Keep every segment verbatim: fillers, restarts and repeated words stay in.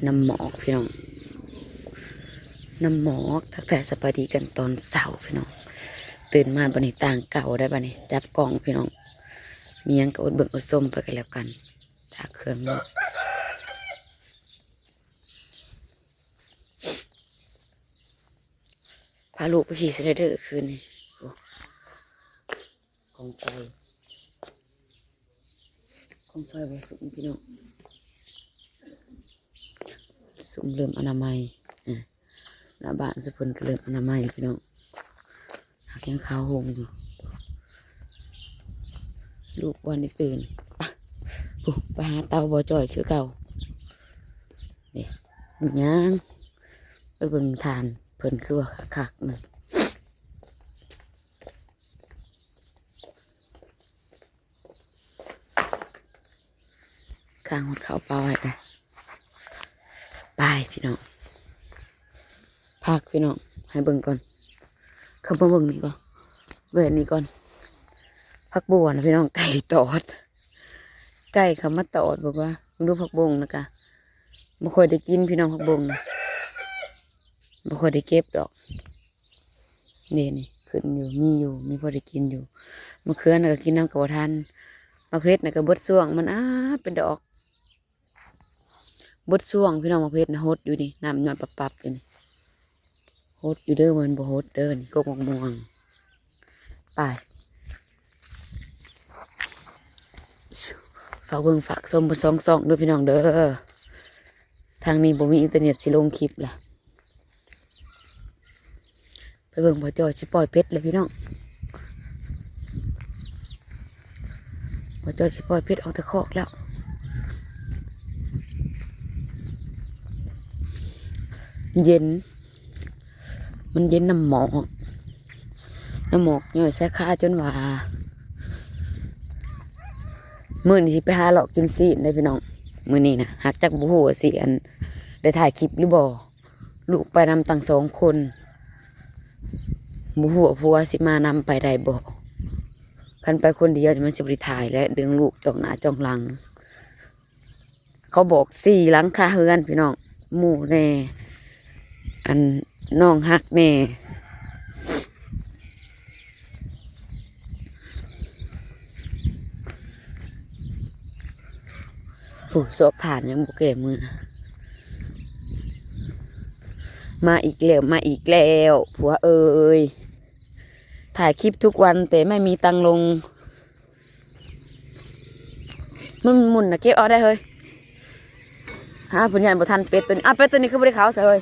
น้ำหมอกพี่น้อง น้ำหมอก ทักทายสบายดีกันตอนเช้าพี่น้อง ตื่นมาบัดนี้ต่างเก่าได้บัดนี้ จับกล้องพี่น้อง มีหยังก็อดเบิ่งอดชมไปกันแล้วกัน จากเครื่องนอก พาลูกไปขี่สไลเดอร์คืนนี้ โอ้ กองไฟ กองไฟบ่สุมพี่น้อง สุมเริ่มอนามัย อ่ะ หน้าบ้านสุพลก็เริ่มอนามัยพี่น้อง หากยังขาวโฮงอยู่ ลูกวันนี้ตื่น ไป ปุ๊บ ไปหาเตาบ่จ่อยคือเก่า นี่ ย่าง ไปเบิ่งถ่าน เพิ่นคือว่าคักๆ นะ ข้างหดเขาปลาไว้เลย ไปพี่น้อง พักพี่น้อง ให้เบิ่งก่อน เข้ามาเบิ่งนี่ก่อน แหวนนี่ก่อน ผักบัวนะพี่น้อง ไก่ตอด ไก่เขามาตอดบอกว่า "มึงดูผักบงนะกะ" บ่ค่อยได้กินพี่น้อง ผักบงนะ บ่ค่อยได้เก็บดอก นี่นี่ ขึ้นอยู่ มีอยู่ มีพอได้กินอยู่ มะเขือน่ะก็กินน้ำก็บ่ทัน มะเขือน่ะก็เบิดช่วงมัน อ้า เป็นดอก เบิดช่วงพี่น้อง มะเขือน่ะหดอยู่นี่ น้ำย้อยปับๆ อยู่นี่ หดอยู่เด้อ มันบ่หดเด้อ นี่กกมะม่วง ไป ฝากเบิ่งฝากชมเพิ่นสองช่องเด้อพี่น้องเด้อ ทางนี้บ่มีอินเทอร์เน็ตสิลงคลิปล่ะ ไปเบิ่งพ่อจ้อยสิปล่อยเป็ดเลยพี่น้อง พ่อจ้อยสิปล่อยเป็ดออกแต่คอกแล้ว เย็น มันเย็นน้ำหมอก น้ำหมอกย้อยใส่ขาจนว่า มื้อนี้สิไปหาเลาะกินซีนได้พี่น้อง มื้อนี้นะ หากจักบ่ฮู้ว่าสิอัน ได้ถ่ายคลิปหรือบ่ ลูกไปนำตั้งสองคน บ่ฮู้ว่าผัวสิมานำไปได้บ่ คันไปคนเดียวนี่มันสิบ่ได้ถ่ายและ เรื่องลูกจ้องหน้าจ้องหลัง เขาบอกสี่หลังคาเฮือนพี่น้อง หมู่แน่ อันน้องฮักแน่ ผู้สอบทานยังบ่แก้มือ มาอีกแล้ว มาอีกแล้ว ผัวเอ๋ย ถ่ายคลิปทุกวันแต่ไม่มีตังค์ลง มันหมุนนะ เก็บเอาได้เฮ้ย ฮะ เพิ่นย่านบ่ทันเป็ดตัวนี้ อ่ะ เป็ดตัวนี้คือบ่ได้เข้าซะเฮ้ย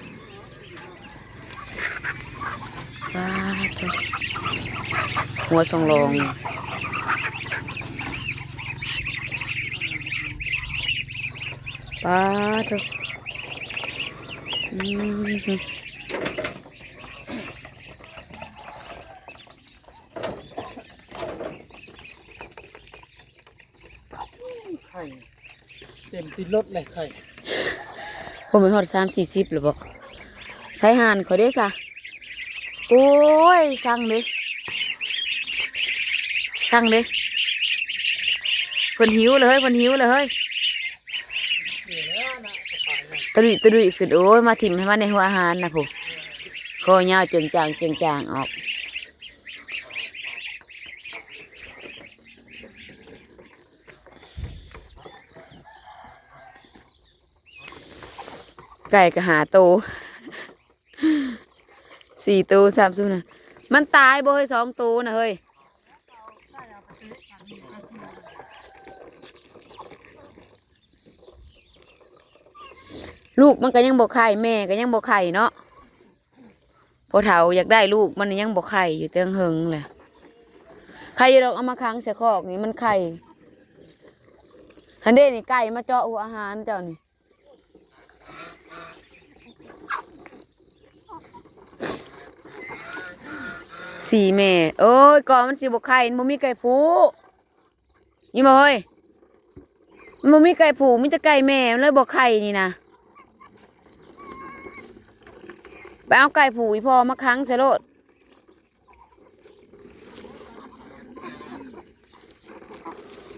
ป๊าดโธ่ หัวช่องรอง ป๊าดโธ่ อืม ไข่ เต็มติดรถเลยไข่ โอ้ มันฮอดสามสี่สิบแล้วบ่ ใส่ห่านขอยเด้ซะ โอ้ย สั่งเด้ สั่งเด้ เพิ่นหิวเลยเฮ้ย เพิ่นหิวเลยเฮ้ย ตะดุยตะดุยขึ้น โอ้ย มาถิ่มให้มันในหัวอาหารนะผู้ คอยาวเจิงจางเจิงจางออก ไก่ก็หาโต สี่โต สามศูนย์นะ มันตายบ่เฮ้ย สองโตนะเฮ้ย ลูกมันก็ยังบ่ไข่ แม่ก็ยังบ่ไข่เนาะ พ่อเฒ่าอยากได้ลูกมันยังบ่ไข่อยู่เติงเฮิงแหละ ไข่อยู่ดอก เอามาขังใส่คอกนี่มันไข่ หันเด้นี่ ไก่มาเจาะหัวอาหารเจ้านี่ สี่แม่ โอ้ย ก่อนมันสิบ่ไข่ มันบ่มีไก่ผู้ นี่บ่เฮ้ย มันบ่มีไก่ผู้ มีแต่ไก่แม่ มันเลยบ่ไข่นี่นะ ไปเอาไก่ผู้อีพ่อมาขังใส่โลด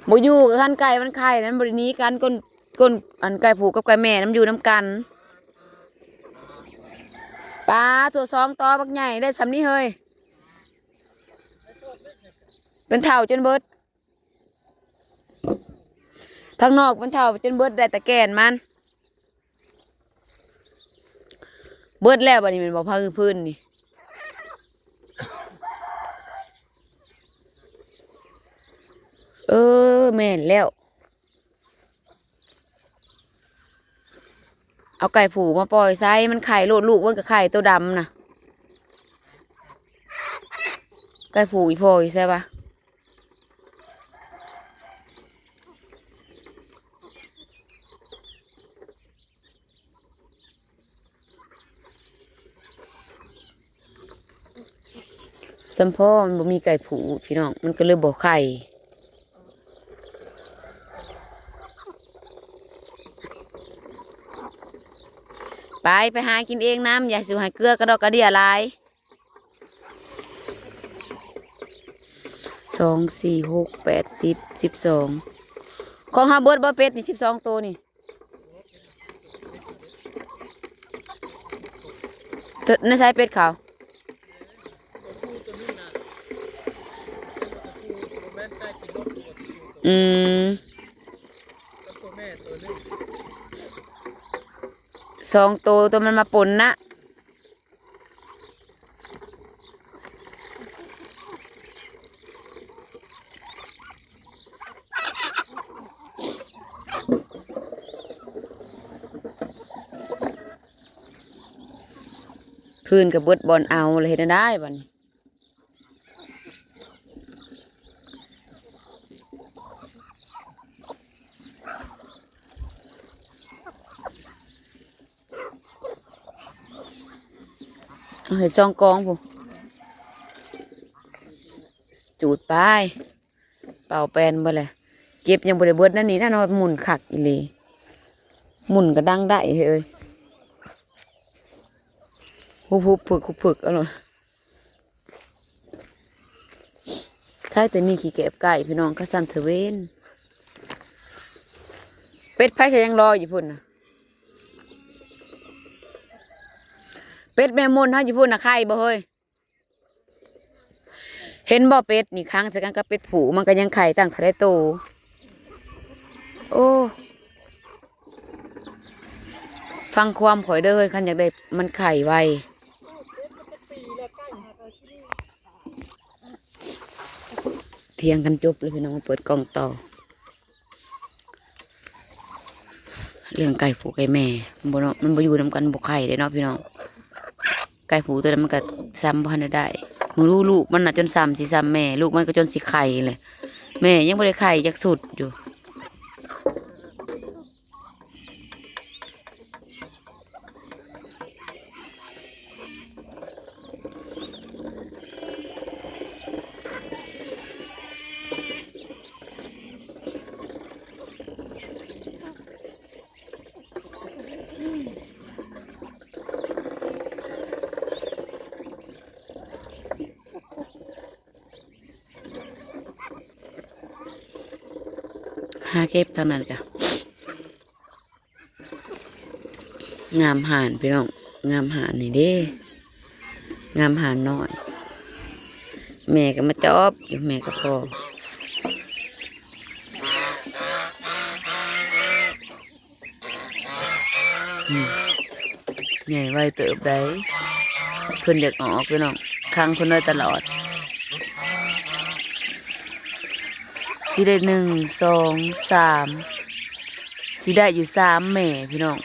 บ่อยู่กับคันไก่มันไข่นั้น บ่ได้หนีกัน ก้น ก้น อันไก่ผู้กับไก่แม่นั้นอยู่นำกัน ปลาตัวสองต่อบักใหญ่ได้ส่ำนี้เฮ้ย เป็นเฒ่าจนเบิด ทางนอกเป็นเฒ่าจนเบิดได้แต่แก่นมัน เบิดแล้วบัดนี้แม่นบ่ ภาคพื้นนี่ เออ แม่นแล้ว เอาไก่ผูมาปล่อยใส่มันไข่โลด ลูกมันก็ไข่ตัวดำนะ ไก่ผูอีพ่ออยู่ใส่ปะ สำพ่อมันบ่มีไก่ผูพี่น้อง มันก็เลยบ่ไข่ ไป ไปหากินเองน้ำ อย่าสิให้เกลือกระดอกกระเดี่ยหลาย สอง สี่ หก แปด สิบ สิบสอง ของเฮาเบิดบ่ เป็ดนี่ สิบสอง ตัวนี่ ตัว ในสายเป็ดเขา อืม สอง ตัว ตัวมันมาปนนะ พื้นก็เบิดบ่อนเอาเลย เฮ็ดได้บัดนี้ เอาให้ซองกองพู้น จูดไป เป่าแปนบ่แหละ เก็บยังบ่ได้เบิดนั่นนี่ นั่นว่าหมุนคักอีหลี หมุนก็ดังได้เฮ้ย หุบหุบผึก หุบผึก เอาล่ะ ใครแต่มีขี้แกบไก่พี่น้อง กะสั่นเถอะเว้น เป็ดไผจะยังรออยู่พุ่นน่ะ เป็ดแม่มนเฮาอยู่พุ่นน่ะ ไข่บ่เฮ้ย เห็นบ่ เป็ดนี่ ขังใส่กันกับเป็ดผู้ มันก็ยังไข่ตั้งเท่าใดโต โอ้ ฟังความข่อยเด้อเฮ้ย คันอยากได้มันไข่ไว เถียงกันจบเลยพี่น้อง มาเปิดกล่องต่อ เรื่องไก่ผู้ไก่แม่ มันบ่เนาะ มันบ่อยู่นำกัน บ่ไข่เด้เนาะพี่น้อง ไก่ผู้ตัวนั้นมันก็ซ้ำบ่ทันได้ได้ มึงรู้ลูกมันน่ะจนซ้ำสิซ้ำแม่ ลูกมันก็จนสิไข่เลย แม่ยังบ่ได้ไข่จักสุดอยู่ หาเก็บทางนั้นกะ งามห่านพี่น้อง งามห่านนี่เด้ งามห่านน้อย แม่ก็มาจอบอยู่ แม่ก็พอ อืม ใหญ่ไวเติบได้ เพิ่นอยากออกพี่น้อง ขังเพิ่นไว้ตลอด สิได้หนึ่ง สอง สาม สิได้อยู่สามแม่พี่น้อง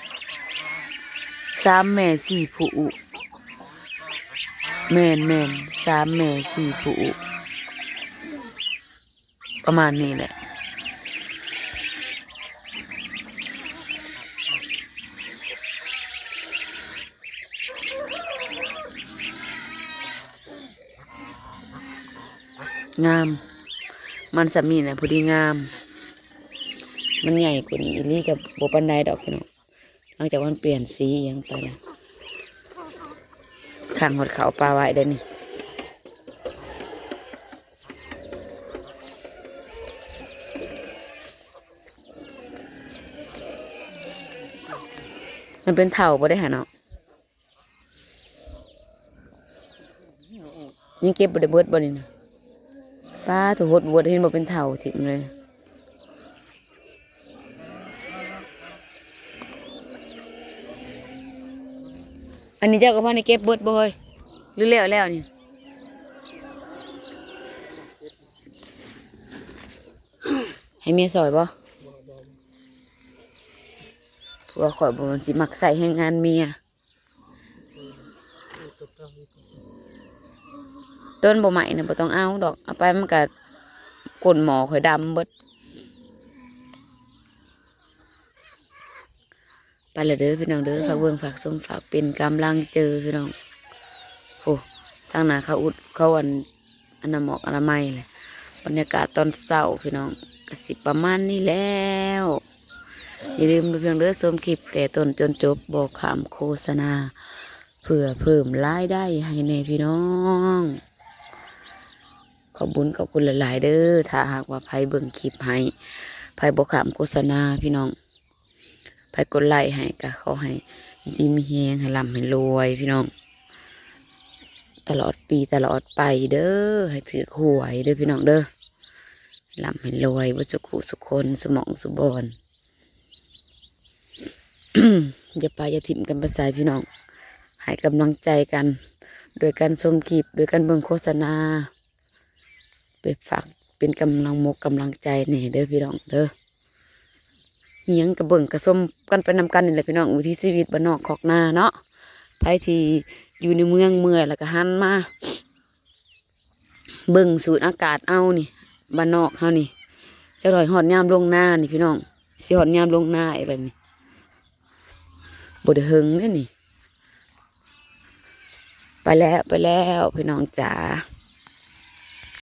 สามแม่สี่ผู้ แม่นๆ สามแม่สี่ผู้ ประมาณนี้แหละ งาม มันส่ำนี้แหละพอดีงาม มันใหญ่กว่านี้อีหลีก็บ่ปานใดดอกพี่น้อง หลังจากมันเปลี่ยนสีอิหยังไปแล้ว ขังฮอดข้าวปลาไว้เด้อนี่ มันเป็นเฒ่าบ่ได้หั่นเนาะ ยังเก็บบ่ได้เบิดบ่นี่นะ ป้าถูกหดบ่เบิด เห็นบ่เป็นเถาถิ่มเลย อันนี้เจ้าก็พอในเก็บเบิดบ่เฮ้ย หรือแล้วแล้วนี่ ให้เมียซอยบ่ ผัวข่อยบ่มันสิมักใส่แฮงงานเมีย ต้นบ่ใหม่นะบ่ต้องเอาดอก เอาไปมันก็ก้นหม้อข่อยดำเบิด ไปละเด้อพี่น้องเด้อ ฝากเบิ่งฝากชมฝากเป็นกำลังใจพี่น้อง โอ้ ทางหน้าเขาอุดเขาอัน อนาหมอกอนามัยเลย บรรยากาศตอนเช้าพี่น้อง ก็สิประมาณนี้แล้ว อย่าลืมดูเพียงเด้อ ชมคลิปแต่ต้นจนจบ บ่ข้ามโฆษณา เพื่อเพิ่มรายได้ให้แน่พี่น้อง ขอบบุญขอบคุณหลายๆเด้อ ถ้าหากว่าไผเบิ่งคลิปให้ ไผบ่ข้ามโฆษณาพี่น้อง ไผกดไลค์ให้ก็ขอให้อยู่ดีมีแฮง ให้ร่ำให้รวยพี่น้อง ตลอดปีตลอดไปเด้อ ให้ถืกหวยเด้อพี่น้องเด้อ ร่ำให้รวยเบิดสุขุสุคน สุหม่องสุบอน อย่าปาอย่าถิ่มกันไปไสพี่น้อง ให้กำลังใจกัน โดยการชมคลิป โดยการเบิ่งโฆษณา ไปฝากเป็นกำลังมกกำลังใจแหน่เด้อพี่น้องเด้อ อิหยังกะเบิ่งกะชมกันไปนำกันนี่แหละพี่น้อง วิถีชีวิตบ้านนอกคอกนาเนาะ ไผที่อยู่ในเมืองเมื่อยแล้วก็หันมา เบิ่งสูดอากาศเอานี่ บ้านนอกเฮานี่ จักหน่อยฮอดยามลงนานี่พี่น้อง สิฮอดยามลงนาอีกแล้วนี่ บ่ได้เฮิงเด้นี่ ไปแล้วไปแล้วพี่น้องจ๋า